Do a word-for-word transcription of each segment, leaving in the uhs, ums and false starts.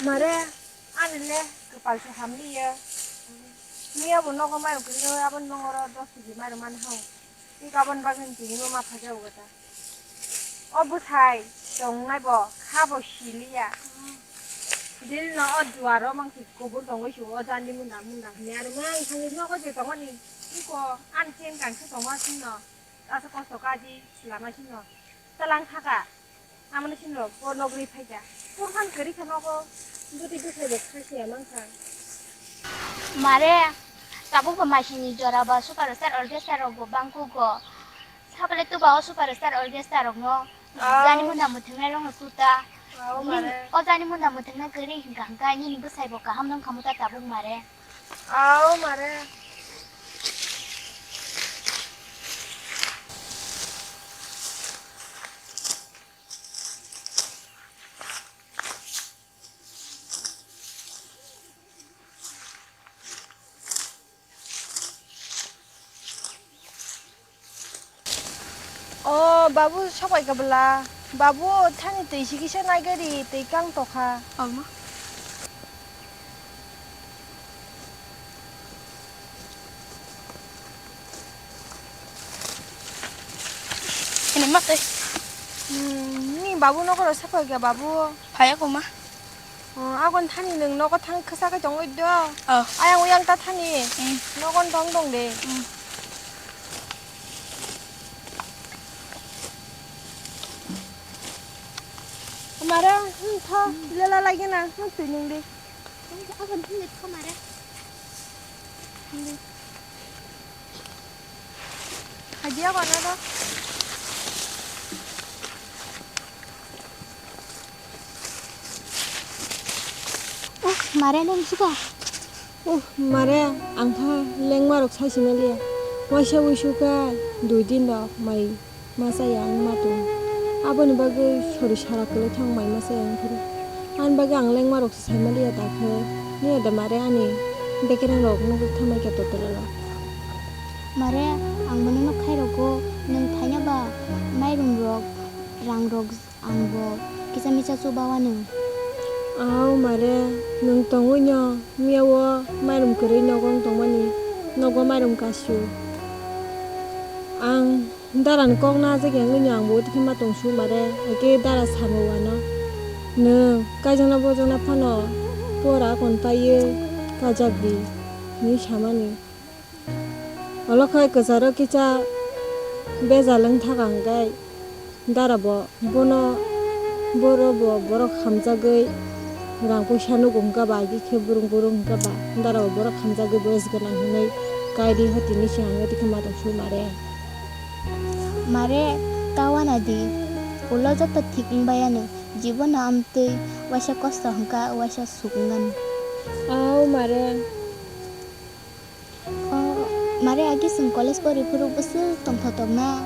Mare, ani le kwpal se hamliya. Miya bo nogo mairum kwrwi, aboni mungoro dos kg mairum mani hao. Tei aboni bagwi tini bo ma phajago ta. O bwsai tongnai bo kha bo siliya. Dil no o duaro mangsi kubur tongwi su o jani munda munda hwnwi aro mang thangwi nogo je tongmani. Iko ani chen kangsa tongma sino. Asa kosto kaji lama sino. Talang thaka. Amoni sino bo nogri phaija. Purhan kwrwi kha nogo. Bwtwi bwsai bo kha siya mangkha. Mare, tabuk bo masini jora ba superstar orchestra rok bo bangkugo. Sabale tuba o superstar orchestra rok no. Aw. Jani munda muthungnai rok no tuta. Aw, mare. O jani munda muthungnai kwrwi hwnkha hwnkha nini bwsai bo kaham nung khamu ta tabuk mare. Aw, mare. O babu, sobai ka bwla? Babu, thani twi sikisa nai gari twi kang tokha. Alma. Ini mak eh. Hmm, ni babu nokoro sapai ka babu. Phaya ko ma. Oh, agon thani nwng nogo thang kisa kai tongoi do. Oh. Ayang uyang ta thani. Hmm. Nogon dong dong de. Hmm. Mara, hmm, tha, lela lagi na, hmm, twi nwng de. Agon thani tha mara. Hmm. Hajiya kono do. Uh, mare nung suka. Uh, mare, ang kha lengma rok sai sima liya. Waisa wisu kha dui din rok mai ma chaya ang ma tong. Aboni bagwi sori sara kwlwi thang mai ma chaya ang phuru. Ani bagwi ang lengma rok Saimaliya dakhe, niya da mare ani bekereng rok nugwi thamai khe totolo rok. Mare, ang bono nuk khai rogo, nwng thaina ba mairum rok, rang rok ang bo kisa misa chuba wano. Aw mare, nwng tongwi no miya o mairum kwrwi nogo wng tongmani, nogo mairum kasu. Ang Dara ni kok na ajak yang wngwi ang bo twi ma tong su mare, ake dara samo wano. Nwng kaijakna bojakna phano pora kon paiye kajak di hinwi samani. Olo khai kwcharo kisa bejal wng thaka hwnkhe dara bo bono, boro bo borok hamjagwi rang puisa nugo hwnkhe ba, agi khe burung burung hwnkhe ba, dara bo borok hamjagwi boyes gwnang hinwi kaidi hotini se ang twi khe ma tong su mare. Mare, ta wana di, ulo joto thik wng bai ano, jibono amtwi waisa kosto hwnkha, waisa suk wng ani. Au mare. O, mare, agi chwng college pori phuru bwswk tongthotok na?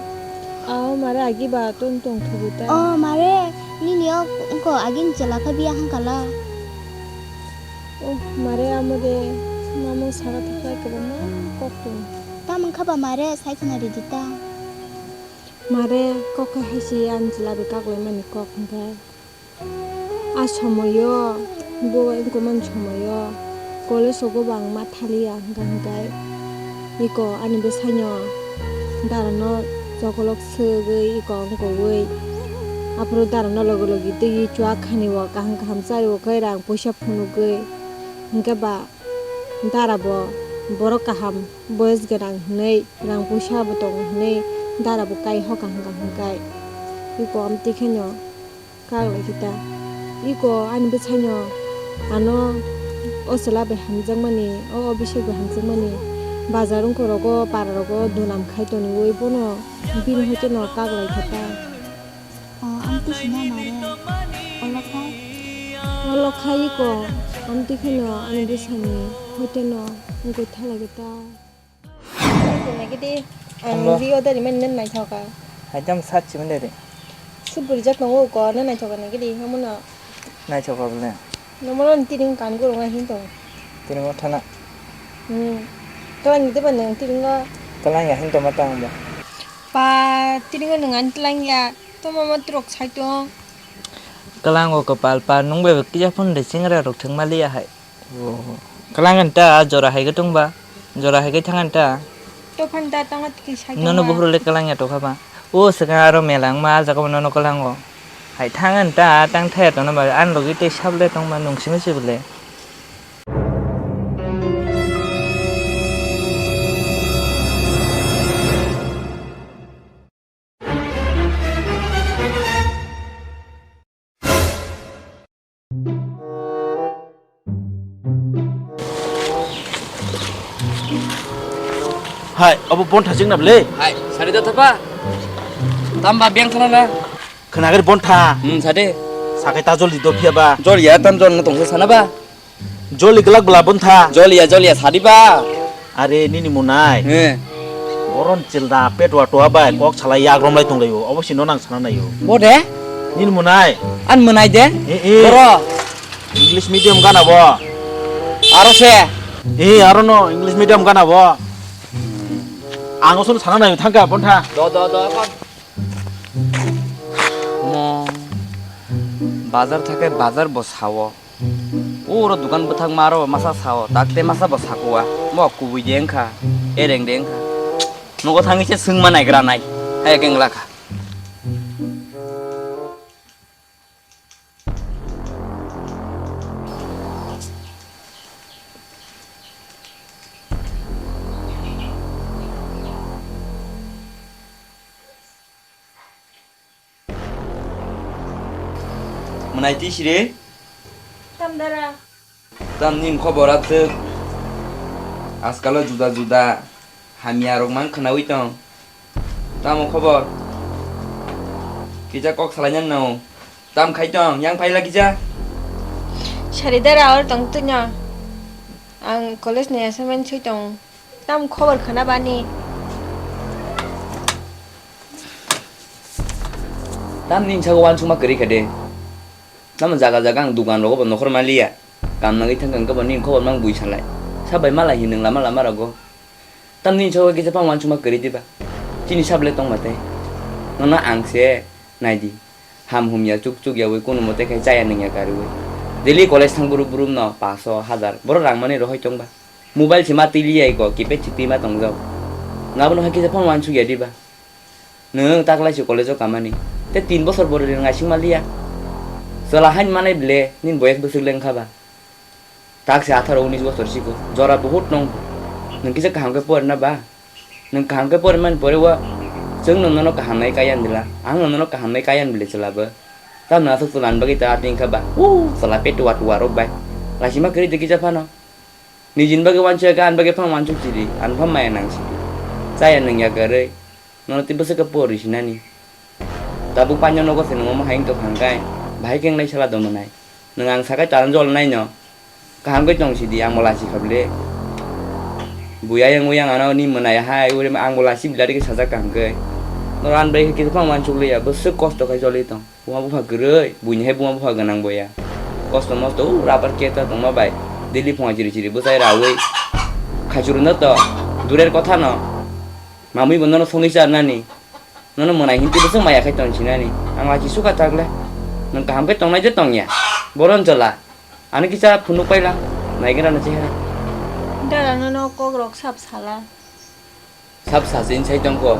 Au mare, agi ba tong tongthogo ta. O mare, nini o wngkha agi ni chwla khe biya hwnkha la? Oh, mare, amo de, mamo saka thwkhlai kwbangma kok tongo. Tamo wngkha ba mare, sai khwna ridi ta. Mare, kok khe hai se ani chwla bai kaklaimani kok hwnkhe. A somoyo, bo wngkha mani somoyo, college rogo bo ang ma thaliya hwnkha hwnkhe. Iko ani bwsaino darano chokolok swgwi iko wngkha wi. Aphuru darano logi logi twi chuak khani o kaham kaham chari o khe rang puisa phunugwi. Hwnkhe ba dara bo borok kaham boyes gwnang hinwi rang puisa bo tongo hinwi dara bo kai hoka hwnkha hwnkhe. Iko amtwi kheno. Kak lai khe ta. Iko ani bwsaino ano o chwla bai hamjakmani, o Abhishek bai hamjakmani bazar wngkha rogo, para rogo dunam khai tonwi bono bini hoite no kak lai khe ta. O, ang twi sina mare. Olo khai? Olo khai iko, ang twi kheno ani bwsani hoite no wngwi thala khe ta. Nagidi, ang Hello. Rio dari mani nan naithoka. Hai jam sat chimani dari. Sut buri jak tongo ko nan naithoka nagidi, hamuno. Naithoka bole. Nomoro ni tiring kan guru ngai hin to. Tiring o thana. Hmm. Kalang gidi ba nang tiring o. Kalang ya hin to mata ang ba. Pa tiring o nang an kalang ya. To mama trok sai to. Kwlango kwpal par, nwng bai kisa phone de chingra rok thwng maliya hai. Oh. Kwlang ta jora hai khe tong ba, jora hai khe thang ta. To phone ta tong at ki sai. Nono buphuru le kwlang ya tokha ba. O swkang aro mela wngma, ah jaga bo nono kwlango. Hai thang ta, tang thaya tono ba, an logi tei sable tong ba, nung simi sibole. Hai, obo bon thajik na bwle? Hai, sari da thapa. Tamba beng thana na. Khna gari bon tha. Hmm, sade. Sakai ta jol di do phiya ba. Jol ya, tam jol na tongsa sana ba. Joli glak bla bontha. Joliya, joliya, sadi ba. Are nini munai. He. Boron childa pet wa toa bai kok salai yagrom lai tong layo. Obo sino nang sana nayo. Bo de? Nini munai. An munai de? E, e. Boro. English medium gana bo. Aro se. E, aro no English medium gana bo. Ang oson sana nayo thangka bontha. Do, do, do, kon. Mo bazar thake bazar bo sao. Uro dukan bwthak ma aro masa sao, takte masa bo sakua. Mo kubui de wngkha, ereng de wngkha. Nogo thangwi se swngma naigra nai. Hai khe wngla kha. Mwnai twi sire? Tam dara. Tam nin khobor atwk. Askalo juda juda hamya rok mang khwnawi tong. Tamo khobor? Kisa kok salai nang nao. Tam khai tong, yang phaila kisa. Sari dara or tong tunya. Ang college ni assignment sui tong. Tam khobor khwna bani? Tam nin sago wansukma kwrwi kha de. Tamo jaga jaga ang dukan rogo bo nokhor maliya. Kam nangwi thangkha hwnkhe bo nin khobor mang bui salai. Sabai malai hinwi lama lama rogo. Tam nin sago kisa pang wansukma kwrwi diba. Chini sable tongma tei. Nono ang se naidi. Ham humya chuk chuk yawi kunu mote khai chaya nungya karwi. Daily college thang buru buru no paso hajar. Boro rang mani rohoi tongba. Mobile se ma twi liya iko, keypad se twi ma tongjak. Nga bono hai kisa phone wansuk ya diba? Nwng taklai se college o kamani. Te tin bosor boro ring aising ma liya. Chwla hain manai ble, nin boyes bwswk leng kha ba. Tak se atharo unis bosor siko. Jora buhut nong. Nwng kisa kaham khe pori na ba? Nwng kaham khe pori man pore o. Chwng nwng nono kaham nai kaiyan dila. Ang nwng nono kaham nai kaiyan bile chwla bo. Tamno aswk chwla ni bagwi ta ating kha ba. Uu, chwla pe tuwa tuwa rok bai. Laisima kwrwi de kisa phano. Nijini bagwi wansuk ya khe ani bagwi phano wansuk sidi, ani phano maya nang sidi. Chaya nung ya kwrwi, nono tei bwswk khe pori sinani. Tabuk paino nogo se nung omo hai wng tong kha hwnkhe, bahai khe wngnai sala domo nai. Nwng ang sakai chana jol nai no. Kaham khe tong sidi, ang bo lachi kha bwle. Buya yang uyang ano ni mwnai hai uri ang bo lachi bilari khe sajak kaham khe. Noro ani bagwi khe kisa phano wansuk liya, bwswk kosto khai joli tong. Buma bupha kwrwi, buini hai buma bupha gwnang boya. Kosto mosto, o rubber keta tongma bai, daily phunga chiri chiri bwchai raui. Khaichurwino to, durer kotha no, mamui bo nono songwi charnani, nono mwnai hinti bwswk maya khai tong sinani, ang lachi sukha takle, nwng kaham khe tongnai je tongya, boron chwla, ani kisa phunuk paila, naigra no chehra. Dara nono kok rok sap sala. Sap sachini sai tongkho,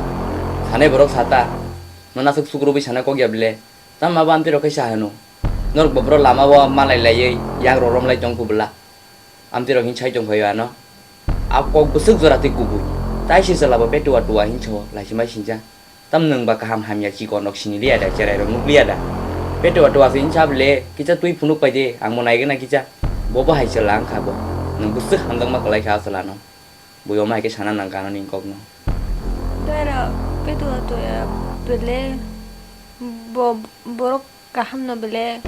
sanai borok sata, nono aswk sukrubwi sana kok ya bile. Tamo abo amtwi rok khe sa hwno. Norok bo boro lama o malai laiwi yak rok romlai tong kho bwla. Amtwi rok hin sai tong phaio ano. A kok bwswk jora twi kubui. Tai se chwla bo petuwa tuwa hin so laisima sincha. Tam nwng ba kaham hamya chikon rok sini liya da, cherai rok nuk liya da. Petuwa tuwa se hin sa bwle kisa twi phunuk pai de, ang bo nai gana kisa. Bo bo hai chwla wng kha bo. Nwng bwswk hamjakma kwlai kha a chwla no. Bui omo hai khe sana nang kha ano ni kok no. Dara petuwa tuwa bwle bo borok kaham no bele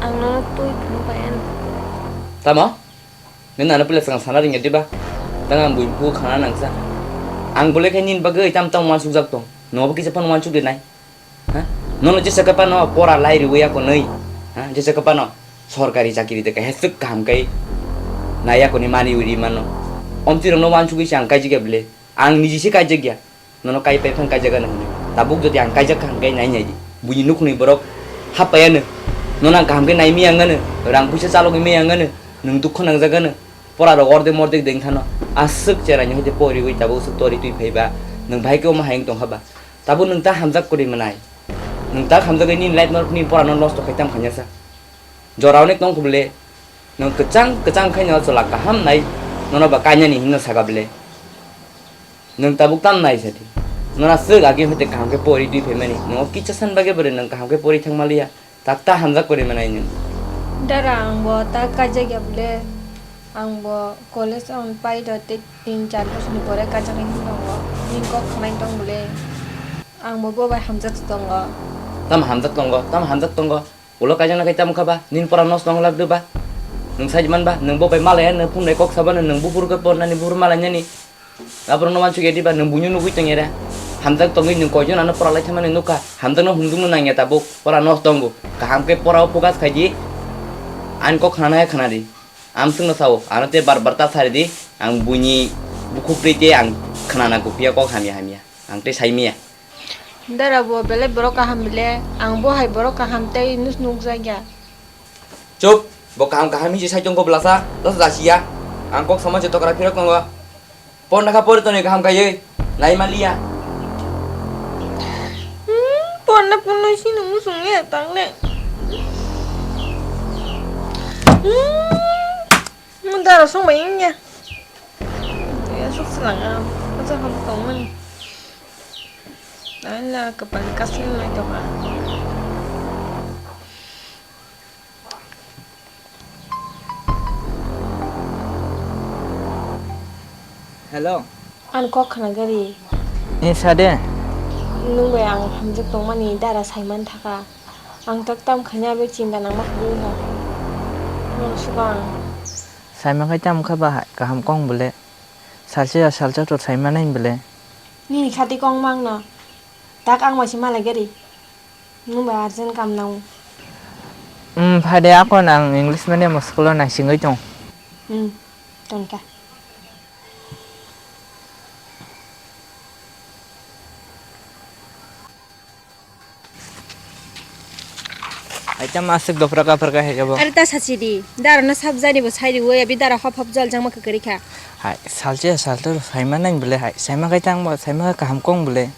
ang nono twi phunuk bai ano. Tamo? Nini ano pila swkang sana ringya diba? Tang ang buibu khana nangsa. Ang bole khai nini bagwi tam tam wansukjak tong. Nobo kisa phano wansuk de nai. Ha? Nono jesa khe phano pora lai riwi ya konwi. Ha? Jesa khe phano sorkari chakiri de khe heswk kaham kai nai ya koni mani uri mano. Omti rokno wansugwi se ang kaijak ya bele. Ang niji se kaijak ya. Nono kai pai phang kaijak ano hwnwi. Tabuk jodi ang kaijak kha hwnkhe nai nai di. Buini nukhungni borok hap pai ano. Nono ang kaham khe nai miyang ano, rang puisa chalogwi miyang ano, nwng dukhu nangjak ano, pora rok ordek mordek deng thano, aswk cherai ni hoite poriwi tabuk swk tori twi phaiba, nwng bahai khe omo hai wng tong haba, tabuk nwng ta hamjak kwrwi mwnai, nwng ta hamjagwi nini life no nini pora no nosto khai tam khainasa, jora onek tong kho bwle, nwng kwchang kwchang khai no chwla kaham nai, nono ba kainani hinno saka bwle. Nwng tabuk tam nai sadi. Nona swk agi hoite kaham khe pori twi phaimani. Nwng o kisa san bagwi bwrwi nwng kaham khe pori thang maliya. Tak ta hamjak kwrwi manai nwng. Dara, ang bo ta kaijak ya bwle. Ang bo college on pai do tei tin char bosor ni pore kaijak nai hinwi tongo. Nini kok khwnai tong bwle. Ang bo bo bai hamjak tongo. Tamo hamjak tongo, tamo hamjak tongo. Ulo kaijakna khe tamo kha ba? Nini pora nosto wng lak de ba? Nwng sai man ba? Nwng bo bai malaya, nwng phone bai kok saba no, nwng buphuru khe pornani, buphuru malainani. Aborok no wansuk ya di ba? Nwng buino nugui tong ya da? Hamjak tongwi nwng koijon ano pora lai thangmani nukha. Hamjakno humjukno nang ya tabuk. Pora nosto wngo. Kaham khe pora o focus khai di. Ani kok khna nai khna di. Ang swngno sao. Ano tei bar bar ta sari di. Ang buini bukhuk twi tei ang khna nango. Phiya kok hamya hamya. Ang tei sai maya. Dara bo belai borok kaham bile, ang bo hai borok kaham tei nus nukjak ya. Chup, bo kaham kaham hinwi sai tongkho bwlasa, dosa jasiya. Ang kok sama je tokra phirok tongo. Pon dakha pori toni kaham kaiwi, nai maliya. Hmm, ponna ponna sini musung ya tangle. Hmm, mo dara song bai ya. Ya sok selanga, acha ham tong mani. Ala, kapal kasih mai to ba. Hello. Ang kok khna gari. Ni sade. Nung bai ang hamjak tongmani dara saiman thaka. Ang tak tam khanya be chinta nangma khugui ha. Nung subang. Saima khai tam kha ba hai, kaham kong bole. Salsa ya salsa to saimanai bole. Nini khati kong mangno. Tak ang bai se malai gari. Nwng bai urgent kam nango. Hmm, phai de, akon ang English medium school o naisingwi tong. Hmm, tongkha. Hai tamo aswk dopra kapra khe hai khe bo. Are ta sachi di, dara no sab jani bo sai riwi, abi dara hop hop jol jangma kwkari kha. Hai, salchi salto saima nang bole hai, saima khai tang bo, saima kaham kong bole.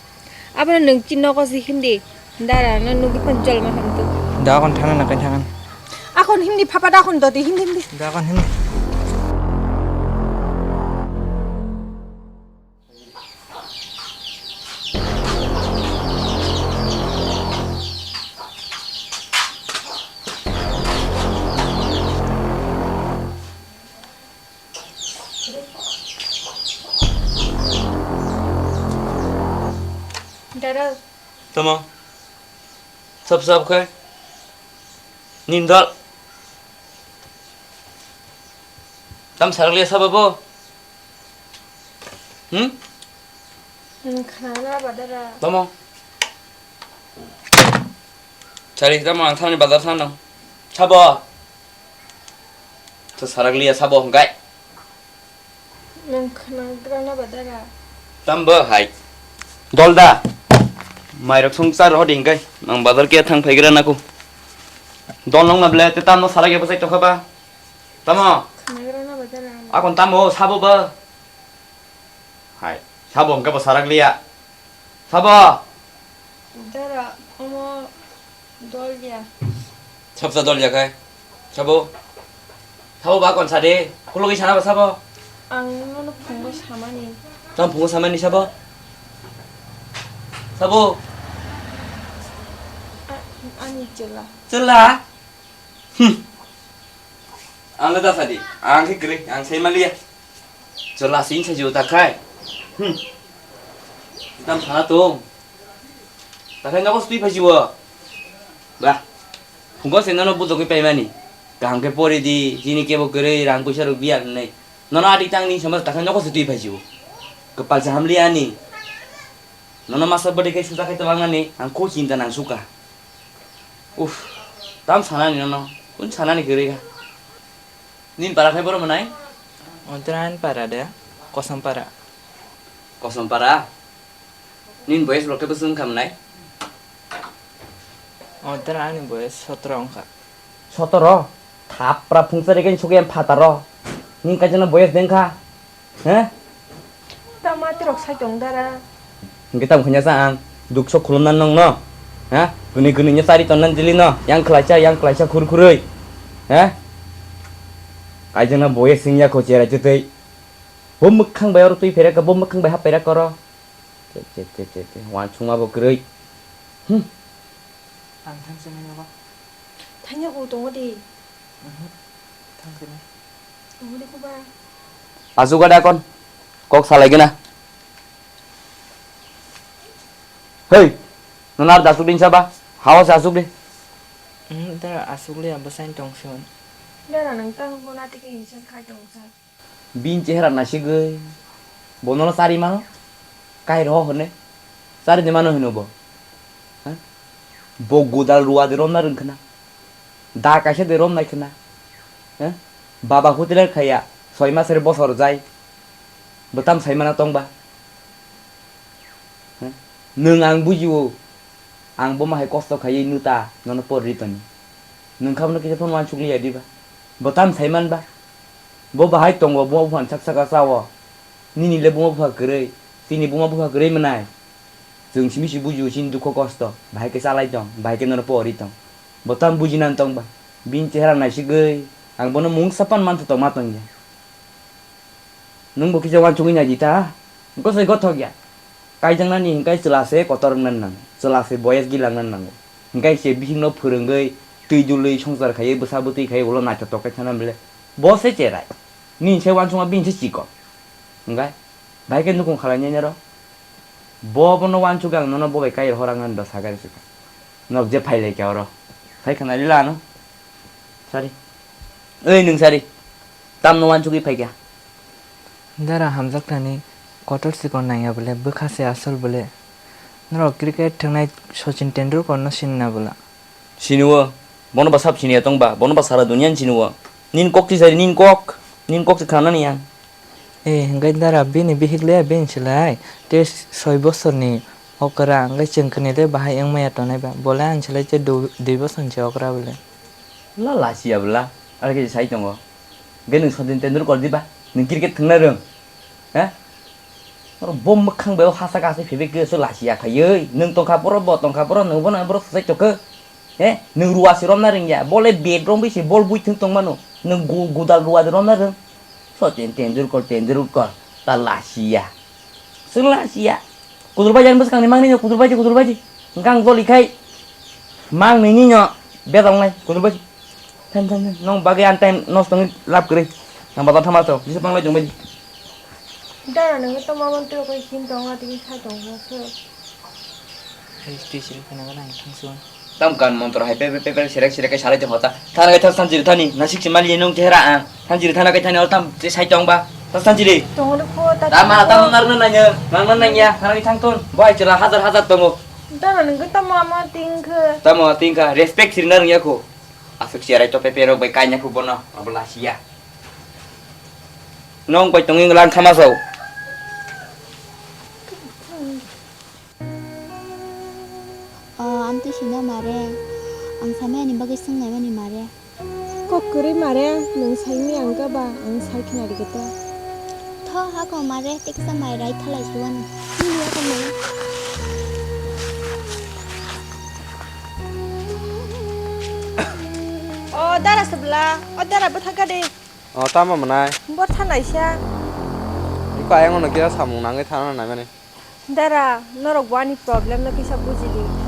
Abono nwng chini nogo se himdi, dara no nugwi phan jolma hamtu. Da kon thana na kai thana. Akon himdi phapa da kon dodi himdi himdi. Da kon himdi. Dara. Tamo. Sab sab khai. Nindal. Tam sarakliya sabo bo. Hmm? Nung khana na ba dara. Tamo. Sari tamo ang thani bazar thano. Sabo. To sarakliya sabo hongkai. Nung khana gra na ba dara. Tambo hai. Dolda. Mairok song char hodi hingkai. Nang bazar ke thang phaigra naku. Dol nong na ble te tamno sarak ya bwsai tokha ba. Tamo. Khana gra na ba dara. Akon tamo sabo ba. Hai, sabo hwnkhe bo sarak liya. Sabo. Dara, omo dol ya. Sabsa dol ya khai. Sabo. Sabo ba kon sade. Khulugwi sana ba sabo. Ang nono phungo samani. Tamo phungo samani sabo. Sabo. A-, ani chwla. Chwla? Hmm. Ang da sadi. Ang khe kwrwi. Ang sai maliya. Chwla sing sai jio ta khai. Hmm. Tam sana tong. Ta khai nogo stui phai jio. Ba. Phungo se nono bujogwi paimani. Kaham khe pori di, chini kebo kwrwi rang puisa rok biya hnai. Nono adi tang ni sama ta khai nogo stui phai jio. Kwpal sa hamli ani. Nono masa bwdwi khe suja khai tobang nani, ang kho chinta nang suka. Uff, tam sanani nono, kun sanani kwrwi kha. Nini para khai boro mwnai? Ontran para de, Kosom para. Kosom para? Nini boyes rok khe bwswk wngkha mwnai? Ontran ani boyes sotro wngkha. Sotoro. Thapra phungsa rikhe sugwi ang phataro. Nini kaisa no boyes dengkha. He? Tama tirok sai tong dara. Hingke tamo khanya sa ang. Dukso khulumna nong no. Ha? Kuni kuni nya sari tonnan jili no. Yang khlaisa, yang khlaisa khur khurui. Ha? Kaisa no boyes singya ko chera chitei. Bo mwkhang bai oro twi phereka, bo mwkhang bai hap phereka oro. Che, che, che, che, che. Wansukma bo kwrwi. Hmm. Ang thangsinai nogo. Thangya bo tongo di. Mhm. Thangsinai. Tongo di kuba. Asuk ada kon. Kok salai gena. Hei. Nonar dasuk din saba. Hawa sa asuk di. Hmm, da asuk le abo sain tong sion. Dara nang tang bo na tike hinsa khai tong sa. Bini chehra naisigwi bono no chari mano, kai rw hwnwi chari di mano hwno bo. Ha? Bo godal ruwa de romna rwngkhwna, da kaisa de romnai khwna. Ha? Baba hotel khaya soi mas re bosor jai, bwtam sai mana tongba. Ha? Nwng ang bujio, ang bo mahai kosto khaiwi nwta nono por ri toni. Nwng kha bono kisa phone wansuk liya diba? Bo tam sai man ba? Bo bahai tongo, bo buhan sak saka sao. Nini le buma bupha kwrwi, chini buma bupha kwrwi mwnai. Chwng simi si bujio chini dukho kosto, bahai khe chalai tong, bahai khe nono por ri tong. Bo tam buji nan tong ba? Bini chehra naisigwi, ang bono mungsa pan manthu tong ma tong ya. Nwng bo kisa wansugwi nai di ta. Gosoi gothok ya. Kaijaknani hinkhe chwla se kotor wngna nango. Chwla se boyes gilangna nango. Hinkhe se bihikno phwrwngwi, twi dulwi, swngchar khaiwi, bwsa bwtwi khaiwi, ulo naithotok khe thangna bele. Bo se cherai. Nini se wansukma bini se chikon. Hinkhe bahai khe nukhung khalai nai nero. Bo bono wansukhe ang nono bo bai kai rohor ang nani do sagai rw sukha. Nok je phai lai khe oro. Phai khna rila ano. Sari. Oi nwng sari. Tamno wansugwi phai kha. Dara hamjak thani kotor sikon nangya bole bwkha se asol bole. Norok cricket thwngnai Sachin Tendulkar no sinina bwla. Siniwo. Bono ba sab siniya tong ba. Bono ba sara duniya ni siniwo. Nin kok ti sari nin kok. Nin kok se khana ni ang. Eh, hwnkhe dara bini bihik le bini silai tei soi bosorni okra, hwnkhe chwng kwnwi le bahai wng maya tongnai ba, bo le ani silai tei du-, dui bosorni se okra bole. La lasiya bwla, aro khe sai tongo. Hwnkhe nwng Sachin Tendulkar di ba, nwng cricket thwngna rwng? He? Oro bo mwkhang bai o hasa ka se phebe ke so lasiya khaiwi, nwng tongkha poro, bo tongkha poro, nwng bono borok swsai tokhe. He, nwng ruwa se romna rwngya, bo le bat romwi se bol bui thwng tongmano, nwng gu-, gudal ruwa de romna rwng. Sachin Tendulkar, Tendulkar, ta lasiya. Swng lasiya. Kudur baji ani bwskang ni mangni no kudur baji, kudur baji. Hwnkhe ang joli khai mangni ni no bejal nai, kudur baji. Thang, thang, thang. Nong bagwi ani time nosto wngwi lab kwrwi. Ang bazar thangma to, jesa panglai tong baji. Dara nang to mama to koi kin tong ati khai tong so. History siri khana gana ang thangsuan. Tam kan montor hai pe pe pe pe serek serek kai salai te hota. Thana kai thang sanjiri thani nasik si mali nong chehra ang. Sanjiri thana kai thani hota te sai tong ba. Ta sanjiri. Tong ko ta. Tama tam nar na nanya. Nang na nanya. Thana kai thang ton. Boy chela hajar hajar tongo. Dara nang to mama tingkhe. Tamo tingkha respect siri na rung yako. Aswk siya rai to pepe rok bai kaina khu bono abo lasiya. Nong bai tongwi lang thama sao. O amtwi sino mare, ang samani bagwi swngnai mani mare. Kok kwrwi mare, nwng saimani ang gaba, ang sai khna rwgwi ta. Tho hako mare, teksa mai rai thalai suan. Nini ya kamai. O dara sabla, o dara bwtha gade. O tamo mwnai? Bor thanai sa. Iko ayang ono kira samung nangwi thana naimani. Dara, norok bo ani problem no kisa bujidi.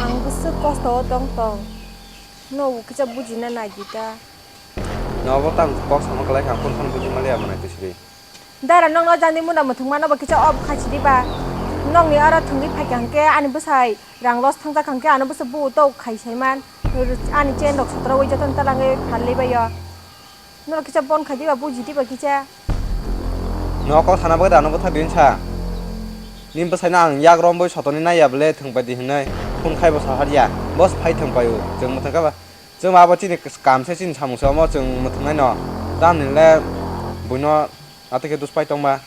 Ang bwswk kosto o tong tong. Nobo kisa bujina nai di ta. Nobo tang kok sama kalai kha, phone phone buji maliya mwnai tisidi. Dara, nokno jani muna muthungmano bo kisa off khai sidi ba. Nokni oro thwngwi phaikha hwnkhe ani bwsai rang loss thangjak hwnkhe ano bwsai bu tok khai saiman. Ani chain rok sotrawi jotono talangwi phalwi baio. Norok kisa bon khai diba, buji diba kisa. Nokok sana bagwi da ano bwthak din sa. Ni bwsaino ang yak romwi sotoni naiya bwle thwngpai di hwnwi phone khaibo saharya. Boss phai thwngpai o. Chwng mwthangkha ba. Chwng abo chini kam se chini samung se omo chwng mwthwngnai no. Tamni le buino atwkhe duspai tongma.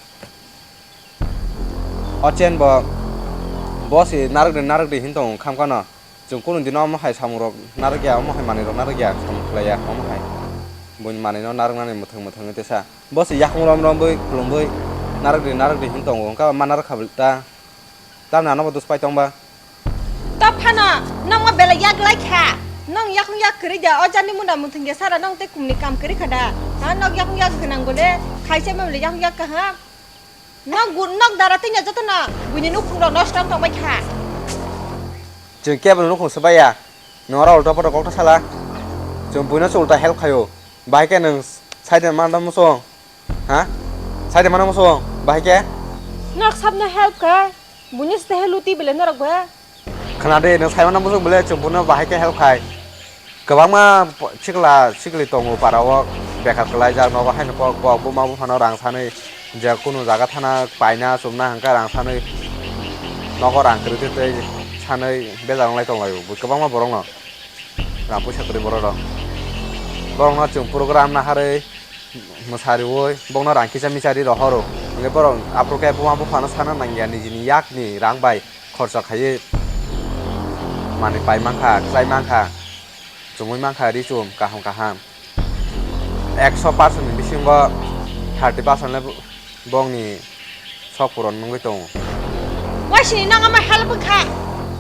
O chain bo boss i narwk di narwk di hin tong khamkha no. Chwng kunu dino omo hai samungrok narwkya, omo hai manwirok narwkya, samung khlaiya omo hai. Buini manwino narwknani mwthang mwthangwi tesa. Bo se yakung rom rom bui khulum bui narwk di narwk di hin tongo, wngkha ma narwk kha ta. Tamni ano bo dus pai tong ba. To phano nokma belai yak lai kha. Nong yakung yak kwrwi da, o jani munda mwthang ya sara nong tei kumni kam kwrwi kha da. Ha, nok yakung yak gwnang bo de, khaisa ma belai yakung yak kha ha. Nok gu-, nok dara tei joto no buini nukhung rok nosto wng tong bai kha. Chwng kebo nukhung swbai ya. Nwng oro ulta poto kokta sala. Chwng buino se ulta help khaio. Bahai khe nwng side mano muchung. Ha? Side mano muchung. Bahai khe? Nok sabno help kha. Buini se help twi bele norok ba. Khna de, nwng sai mano muchung bele chwng buino bahai khe help khai. Kwbangma po-, sikla sikli tongo para o bekar kwlai jak nogo haino kok, kok buma buphano rang sanwi je kunu jaga thana paina chumna hwnkhe rang sanwi nogo rang kwrwi twi twi sanwi bejak wnglai tonglai o kwbangma borokno rang puisa kwrwi borok rok borokno chwng program naharwi mwsariwi bokno rang kisa misa ri rohoro hwnkhe borok aphuru khe buma buphano sana nangya nijini yakni rang bai khorcha khaiwi manwi pai mankha, khlai mankha, chumui mankha ri chum kaham kaham. Ekso percent ni bisingo thirty percent le bongni sok puron wngwi tongo. Waisini nang ama help wngkha?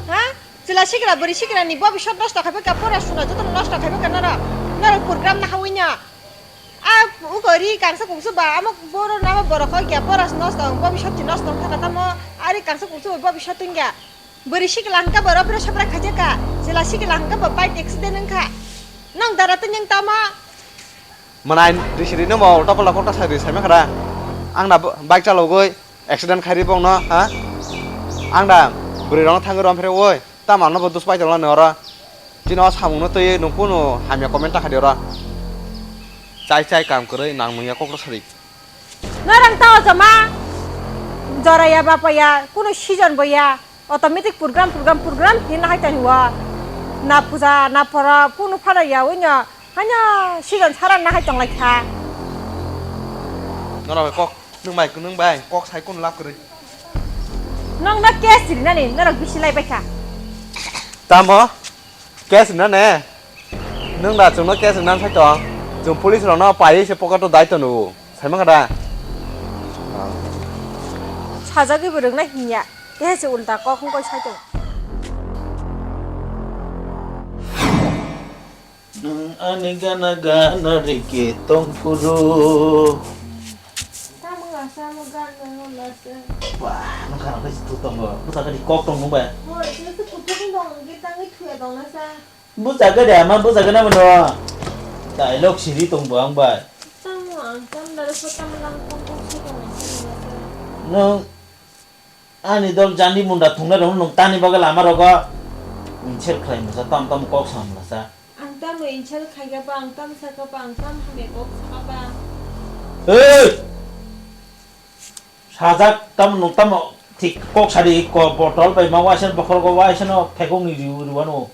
Ha? Chwla sikra bwrwi sikra ni bobiswt nosto khaibai kha, pora suna joto nosto khaibai kha norok. Norok program nahawi no. A uko ri kangsa kungsu ba amo boro nama borok kho kya pora nosto wng bobiswt si nosto wng thaka tamo ari kangsa kungsu ba bobiswt wngya. Bwrwi sikla hwnkha bo rophiro sobra khaijak kha. Chwla sikla hwnkha bo bike accident wngkha. Nong dara tei nung tamo? Mwnai risi rino mo ulta pulta kokta sai rwi saima khara. Ang da bike chalogwi accident khairi bongno ha. Ang da bwrwi rokno thangwi romphire oi. Tamo ano bo dus pai tongla ni oro. Chini o samungno twi nung kunu hamya comment ta khadi oro. Chai chai kam kwrwi nang nungya kokro sari. Norang ta o jama jora ya bapa ya, kunu season bo ya, automatic program, program, program hin hai tani wa. Na puja, na pora, kunu phara ya, unya, hanya season sara na hai tong lai kha. Norok kok, nung bai, nung bai, kok sai kunu lab kwrwi. Nong na case ri nani, norok bisi lai bai kha. Tamo? Case rwna ne? Nwng da chwngno case rwna sai tong. Chwng police rokno paiwi se pocket o dai tono. Saimang kha da? Sajagwi bo rwngna hinya. Keha se ulta kok wng koi sai tong. Nwng ani gana gana rikhe tong phuru. Tamo asa mo gan nang na se. Wah, nwng khana khe tu tongo. Bwsa khe kok tong nung bai. Hoi, tu tu kutu ni dong ge tang ge thuya dong na sa. Bwsa khe de ama bwsa khe na mano. Dialogue siri tong bo ang bai. Tamo ang tam dare pho tam lang kong kong si tong na sa. Nwng ani dol jani munda thungna rok nwng tani bagwi lama rogo. Insult khlai masa tam tam kok sam masa. Ang tamo insult khaikha ba, ang tam sakha ba, ang tam hamya kok sakha ba. Hey! Sajak tamo nwng tamo thik kok sadi ko botol bai ma waisa bokhorok waisa no thekong ni riu riu ano.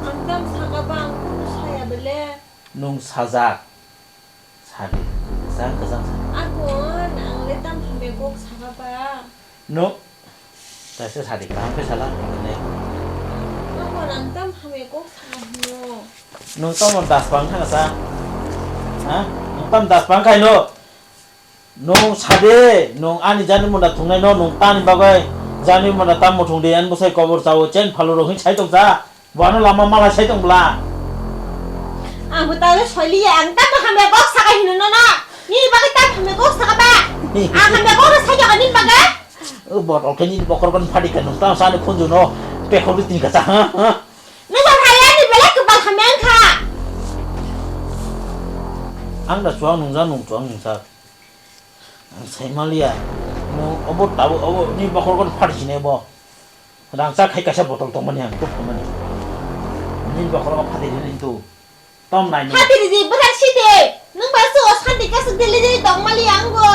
Ang tam sakha ba, ang kunu saya bele. Nwng sajak. Sadi, kwchang kwchang sadi. Agon, ang le tam hamya kok sakha ba. No, kaisa sadi kaham khe sala, ne. Agon, ang tam hamya kok sakha hino. Nwng tamo das pang thang sa? Ha? Nwng tam das pang khai no? Nwng sadi, nwng ani jani munda thungnai no, nwng tani bagwi jani munda tam muthung di, ani bwsai kobor chawo, chen phalu rok hin sai tong sa. Bono lama mala sai tong bla. Ang bo tale soiliya, ang tamo hamya kok saka hino nono. Nini bagwi tamo hamya kok saka ba? Ang hamya kok no sai jaga nini bagwi? O botol khe nini bokhorok no phadi kha, nwng tamo sani khunju no pekhok di tini kacha. Nwng ba phai ani belai kwbal hamya wngkha. Ang da chuang nungja nung chuang nungsa. Ang sai maliya. Nwng obo tabuk obo ni bokhorok no phadi sinai bo. Rangchak khai kaisa botol tongmani ang, kuk tongmani. Nini bokhorogo phatiri rintu. Tom nai nung. Phatiri di, bwthar si di. Nwng ba so santi kasuk dili dili tongmali ang bo.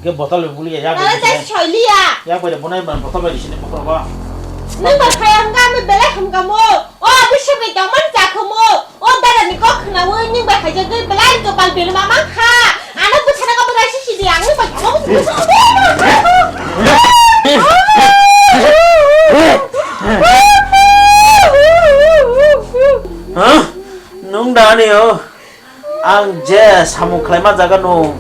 Ke botol buli ya, ya. Nala bai tai sini. Soiliya. Ya bai bunai ban botol bai sini bokhorogo. Nwng ba phai ang ga me belai ham ga mo. O, abishe bai tongmani chakhumu. O dada ni kok khnaui nwng bai khaijagwi belai kwpal belma mankha. Ano bwthana kabo rai sisi di ang nwng bai khamu. Nwng bai khamu. Yo, ang je samung khlaima jaga no,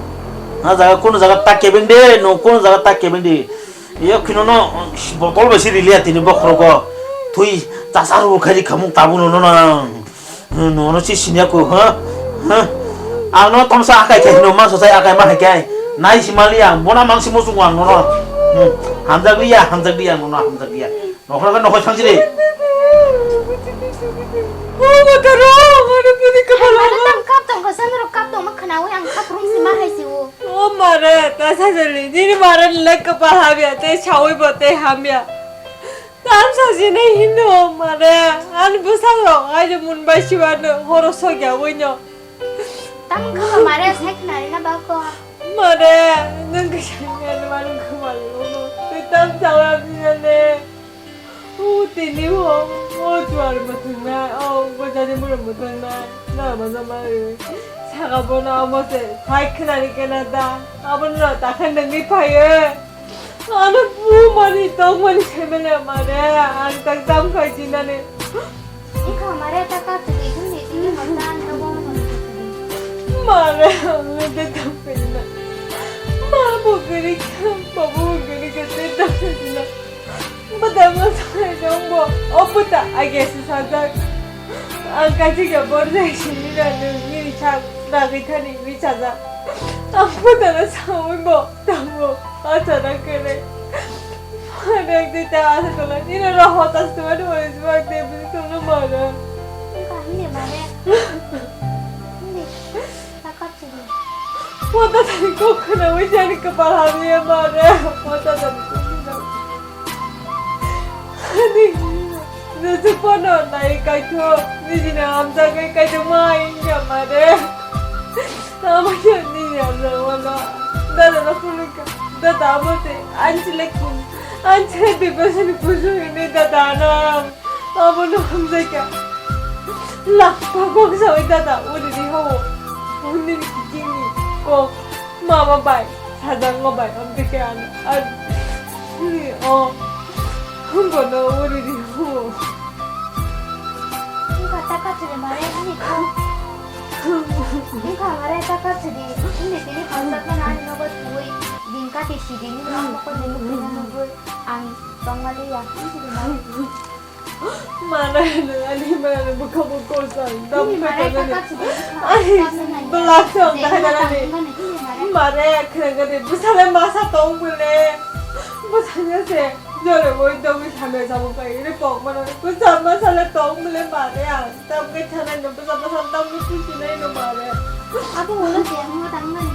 na jaga kuno jaga ta kebeng de, no kuno jaga ta kebeng de. Yo khino no botol bai si riliya tini bokhorogo. Thui chasa ru khairi khamung tabu no no na. No no si sinya ko, ha? Ha? Ang no tomsa akai khai no ma so sai akai ma hai kai. Nai si maliya, bona mang si musung ang no no. Hmm. Hamjak liya, hamjak liya, no no hamjak liya. Nokhorok nokhor thang sini. O motoro, mane puni kapal. Mane tam kap tong ka sanro kap tong ma khana wi ang kap rum si ma hai si o. O mare, ta sajali, nini mare lek kapal hamya, te chawi bo te hamya. Tam sajini hino mare, an busalo, ai de mun bai siwano, horo sogya wino. Tam kap mare sai khna ri na ba ko. Mare, nang ka sai na manu kapal, o, te tam chawa binane. O tini o, o chuar muthungnai, o gojani mura muthungnai, na ma jama ri. Saka bono amo se, sai khnari kena da, abo no ta khan nangni phaye. Ano bu mani tong mani semele mare, ang tak dam khai jinani. Ikha mare ta ka tuli duni tini mata ano bo mani tuli. Mare, ang tak dam khai jina. Ma bo gari ka, ba bo gari ka te dam khai jina. Bwtangno thangnairok bo o bwta age se sajak. Ang kaisa khe borjak simi na nwng nini sak nagwi thani hinwi sajak. Ang bwtano saui bo tongo achana kwrwi. Phwrwng twi ta asa tola nini roho tas tongmani hwnwi swbak de bini tongno mano. Wngkha hwnwi mare. Hwnwi. Wata tani kok khwnaui jani kwpal hamya mare. Wata tani kok khwnaui. Ani, nujukphano nai kaithok, nijini hamjakgwi kaithokma wngya mare. Amano nini hamjakmano. Dadano phunukha. Dada amo tei anchilekun. Anchilek depression ni kusu hini dadano. Abono hamjakya. Lakpa kok sawi dada, uri di hawo. Hwnwi ni kiching ni kok. Mama bai, sajak ma bai, hamjakya ano. Ar, ni, o. Bono uri di hawo. Wngkha ta kathwrwi mare, ni kok. Wngkha mare ta kathwrwi, ni tini hamjakmano ani nogo twiwi, din kati sidi, ni nogo twiwi, ang tongmaliya, wngkha mare. Mare, ani mare, bukha bukha sang, dam Ini mare kata kakak sudah. Ani, belak sang, dah dah ni. Mare, kena kena, besar masa tong bole. Besarnya se, jole boy dong ni sana sama kai, ini pok mana. Besar masa le tong bole mare, ah, tam ke sana, besar masa tam ke tu sini no mare. Aku ulo sih, aku mau tangan.